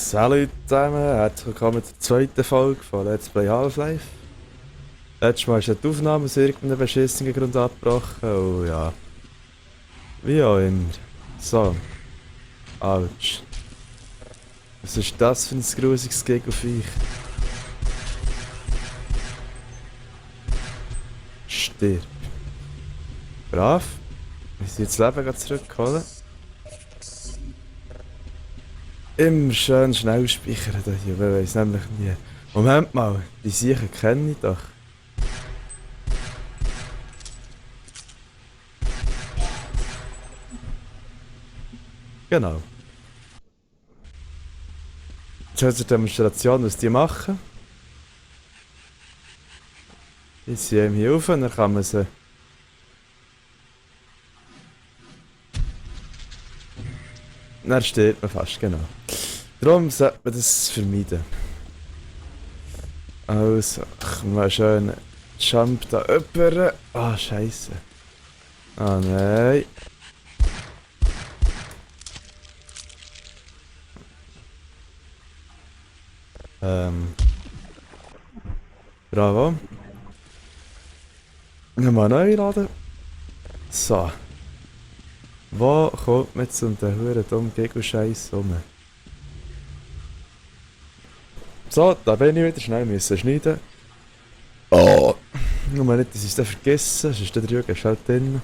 Salut zusammen, herzlich willkommen zur zweiten Folge von Let's Play Half-Life. Letztes Mal ist die Aufnahme aus irgendeinem beschissenen Grund abgebrochen, oh ja. Wie auch immer. So. Autsch. Was ist das für ein grusiges Gegenviech? Stirb. Brav. Wir sind jetzt das Leben zurückgeholt. Immer schön schnell speichern hier, man weiss nämlich nie. Moment mal, die Siechen kenne ich doch. Genau. Jetzt haben wir eine Demonstration, was die machen. Die sind hier rauf und dann kann man sie... Dann stirbt man fast, genau. Darum sollte man das vermeiden. Also, mal schön Jump da rüber. Ah, Scheiße. Ah, nein. Bravo. Nochmal neu laden. So. Wo kommt man jetzt um den huren dummen Gegenscheiß rum? So, da bin ich wieder schnell müssen schneiden. Oh! Nur nicht, dass ich es dann vergessen, sonst ist der Rügen halt drin.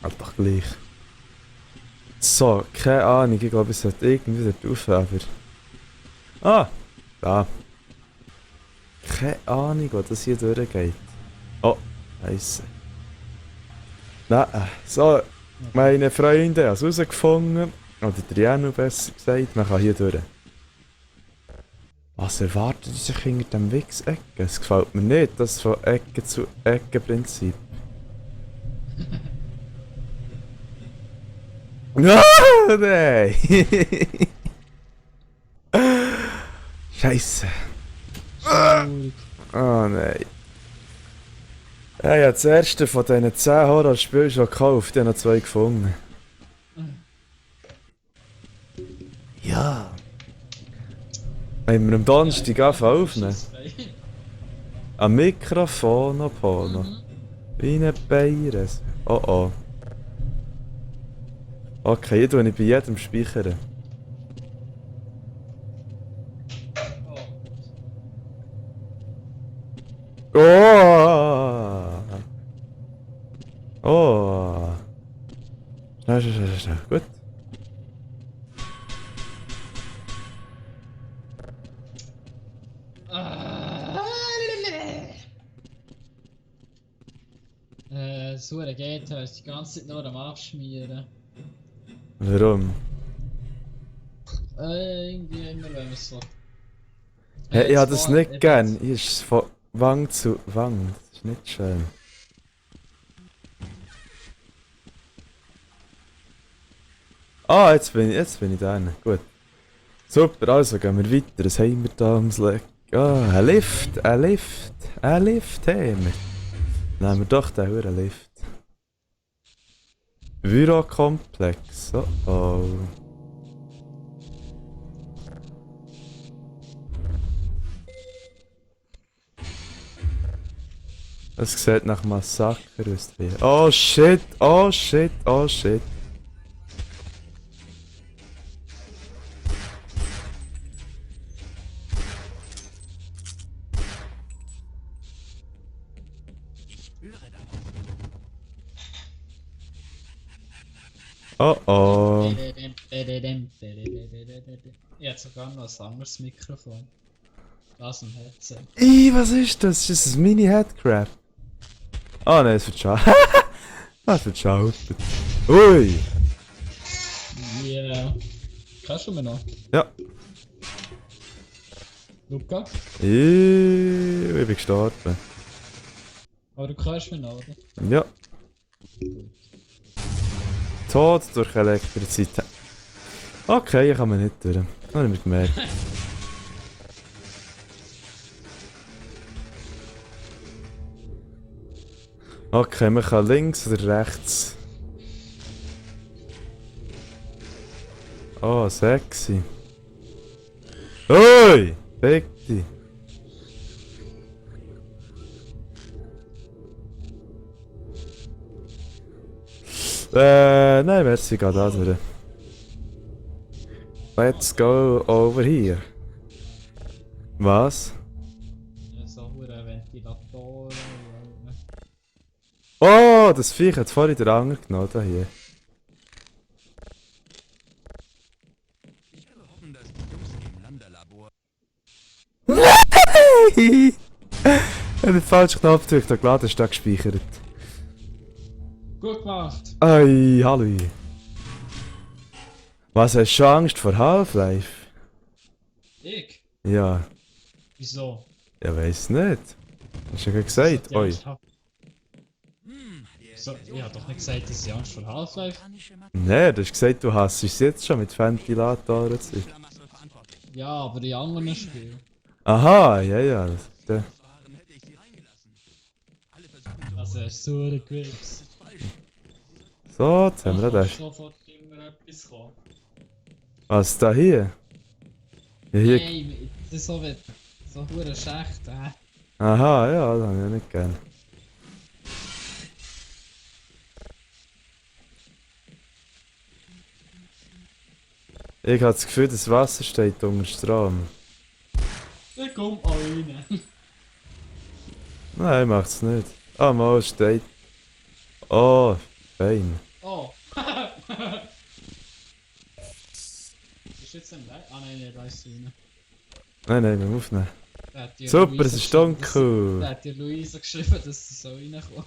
Aber doch gleich. So, keine Ahnung, ich glaube, es sollte irgendwie dort rauf, aber... Ah! Da. Keine Ahnung, wo das hier durchgeht. Oh, Scheiße. Nein, so, meine Freunde haben es herausgefunden. Oder Triano besser gesagt, man kann hier durch. Was erwartet ihr sich hinter dem Wichsecken? Es gefällt mir nicht, das von Ecke zu Ecke Prinzip. Ah, nein! Scheiße. Oh nein. Ich habe das erste von diesen 10 Horrorspielen schon gekauft, ich habe noch 2 gefunden. Ja. Wenn wir am Donnerstag aufnehmen. Am Mikrofon noch. Wie ein Beires. Oh oh. Okay, hier tue ich bei jedem speichern. Oh! Oh! Schnell. Gut. Das hure GTA ist die ganze Zeit nur am Abschmieren. Warum? Irgendwie immer wenn man so. Hey, ich habe das nicht gern. Hier ist es von Wang zu Wang. Das ist nicht schön. Ah, jetzt bin ich da. Gut. Super, also gehen wir weiter. Was haben wir da ums Leck? Ah, ein Lift haben wir. Nehmen wir doch den huren Lift. Bürokomplex. Oh oh. Es sieht nach Massaker aus. Oh shit. Oh shit. Oh oh. Ich hätte sogar noch ein anderes Mikrofon. Das ein Headset. Was ist das? Ist das ein Mini-Headcrab? Ah nein, es wird schade. Es wird schade. Ui! Yeah. Kannst du mir noch? Ja. Luca? Ich bin gestorben. Aber du kannst mir noch, oder? Ja. Tod durch Elektrizität. Okay, ich kann mir nicht durch. Das habe ich mir gemerkt. Okay, man kann links oder rechts. Oh, sexy. Ui! Fick dich! Nein, merci, geht da durch. Let's go over here. Was? Ja, so hure Ventilatoren. Oh, das Viech hat vorhin den Anger genommen, da hier. Ich habe hoffen, dass die Jungs im Landerlabor. Ich habe den falschen Knopf gedrückt, der geladen ist da gespeichert. Gut gemacht. Ei, hallo. Was, hast du schon Angst vor Half-Life? Ich? Ja, Wieso? ja weiss nicht. Hast du ja gesagt, oi. So, ich hab doch nicht gesagt, dass ich Angst vor Half-Life. Nee, du hast gesagt, du hasst es jetzt schon mit Ventilatoren und so. Ja, aber in anderen Spielen. Aha, ja, ja. Das, Also, hast du so gewichst. so, jetzt haben wir das. Sofort immer etwas kommen. Was, da hier? Ja, hier. Nein, das ist so wie so hure Schächt, Aha, ja, das habe ich ja nicht gern. Ich habe das Gefühl, das Wasser steht unter Strom. Ich komm auch rein. Nein, macht's nicht. Ah, mal steht. Oh, fein. Oh. Ist jetzt ein Light? Ah nein, da ist rein. Nein, nein, wir aufnehmen. Da hat die Super, Luisa es ist geschrieben, dunkel. Da hat die Luisa geschrieben, dass sie so reinkommt.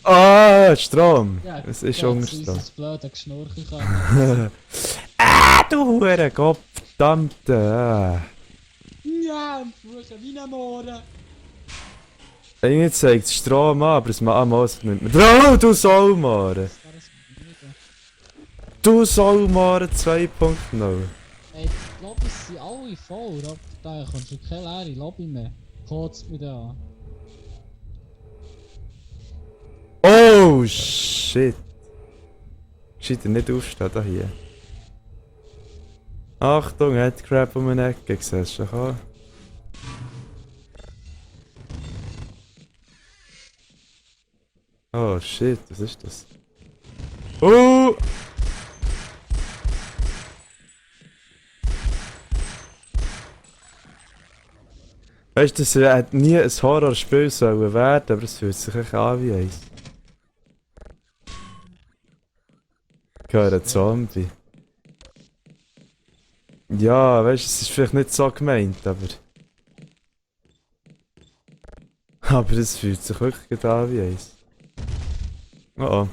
Ah, Strom. Ja, Es ist da hat unter sie uns Strom. das blöde Geschnurchen kann. Du Hurenkopf, verdammte. Ja, Fluchen wie ein Mohren. Eigentlich zeigt es Strom an, aber es macht nicht mehr. Oh, du Sollmare! Das war das Müde. Du Sollmare 2.0. Ey, die Lobbys sind alle voll, oder? Da kommst du keine leere Lobby mehr. Kotzt mich da an. Oh, shit. Gescheiter nicht aufstehen, da hier. Achtung, Headcrab um eine Ecke, siehst du schon. Oh shit, was ist das? Oh! Weißt du, es hätte nie ein Horrorspiel sollen werden, aber es fühlt sich echt an wie eins. Ich höre einen Zombie. Ja, weißt du, es ist vielleicht nicht so gemeint, aber. Aber es fühlt sich wirklich an wie eins. Oh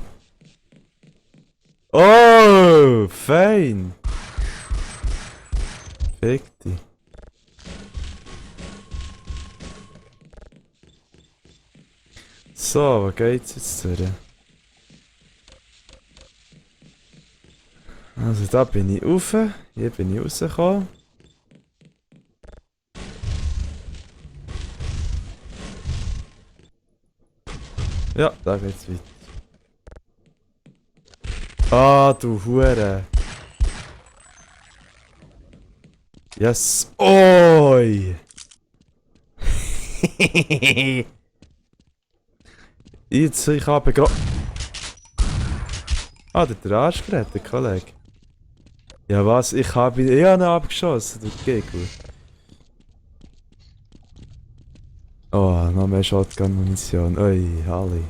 oh. Oh! Fein! Fick dich. So, wo geht's jetzt durch? Also da bin ich rauf, hier bin ich rausgekommen. Ja, da geht's weiter. Ah, du Hure. Yes. Oi! Jetzt, ich habe gerade... Ah, der Arsch gerettet, Kollege. Ja was, ich habe ihn abgeschossen, du Gegner. Oh, noch mehr Shotgun-Munition. Ui, Halli.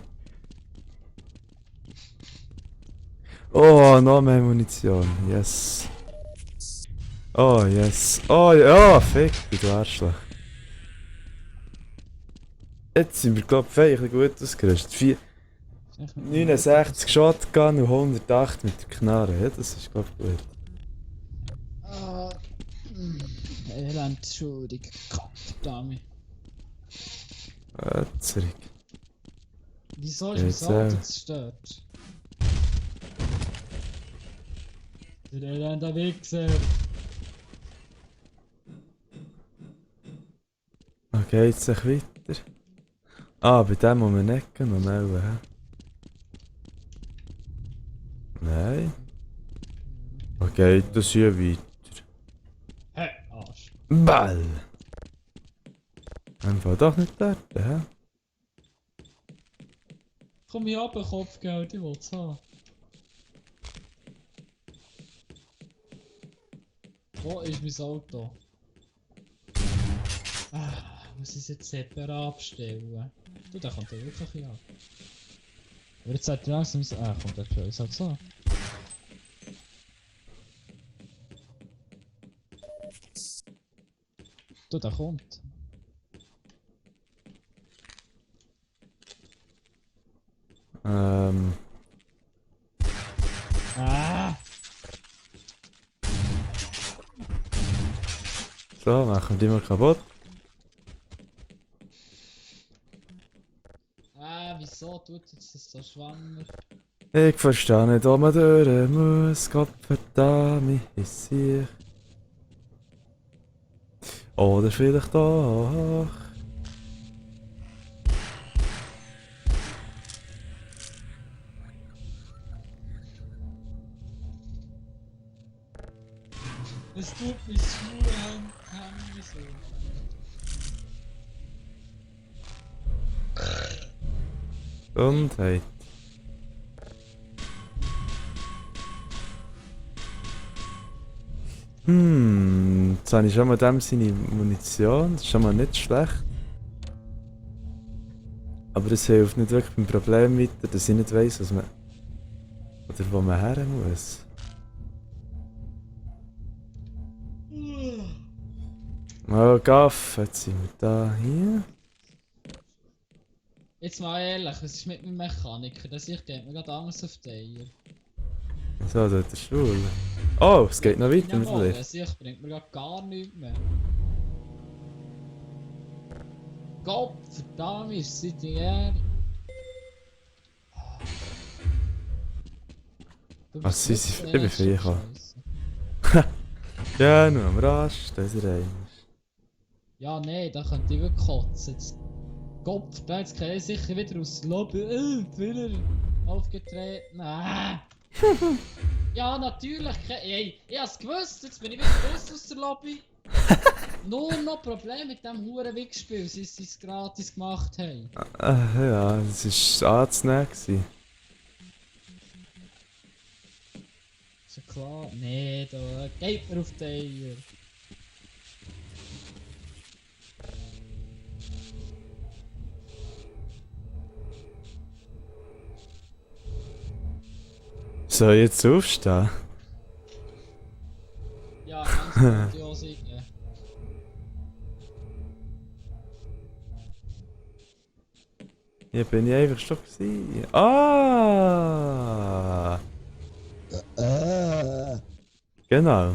Oh, noch mehr Munition. Yes. Oh, yes. Oh, ja, fick dich, du Arschloch. Jetzt sind wir, glaube ich, ein bisschen gut ausgerüstet. 69 Shotgun und 108 mit der Knarre. Ja, das ist, glaube ich, gut. Ah. Elend, Entschuldigung. Gottverdammt. Zurück. Wieso ist Jetzt, mein Auto zerstört? Der elende Wichser. Okay, jetzt weiter. Ah, bei dem muss man nicht noch melden, hä? Nein. Wo geht das hier weiter. Hä, Arsch. Ball! Einfach doch nicht dort, hä? Komm ich ab, Kopfgeld, ich will's haben. Wo ist mein Auto? Muss ich es jetzt separat abstellen? Du, der kommt ja wirklich ja. Aber jetzt hat er langsam so. Kommt der Preis halt so. Du, der kommt. So, machen wir die mal kaputt. Wieso tut jetzt das so schwanger? Ich verstehe nicht, wo man durch muss. Gott verdammt, ist ich. Oder vielleicht doch. Es tut mich schwul haben so. Gesundheit. Jetzt habe ich schon mal dem seine Munition, das ist schon mal nicht schlecht. Aber das hilft nicht wirklich beim Problem weiter, dass ich nicht weiss, was man... oder wo man her muss. Oh, Gaff, jetzt sind wir da hier. Jetzt mal ehrlich, was ist mit meinem Mechaniker? Das ich geht mir gerade anders auf die Eier. So, da ist der Schule. Oh, es geht noch weiter mit Jawohl, dir. das bringt mir gerade gar nichts mehr. Gott verdammt, ist seit Jahren. Was sind sie? Ich bin für dich. Ja, nur am Rasch, das ist rein. Ja, nee, da könnte ich wirklich kotzen. Jetzt, Gott verdammt, jetzt kann ich sicher wieder aus dem Lobby. Wieder aufgetreten. Ja, natürlich. Ey, ich hab's gewusst, jetzt bin ich wieder raus aus der Lobby. Nur noch Problem mit dem huren Wichsspiel, seit sie es gratis gemacht haben. Ja, das war anzunehmen. So klar. Nee, da geht mir auf die Eier. Soll ich jetzt aufstehen? Ja, ganz grandios irgendwie. Hier bin ich einfach schon gewesen. Ah! Genau.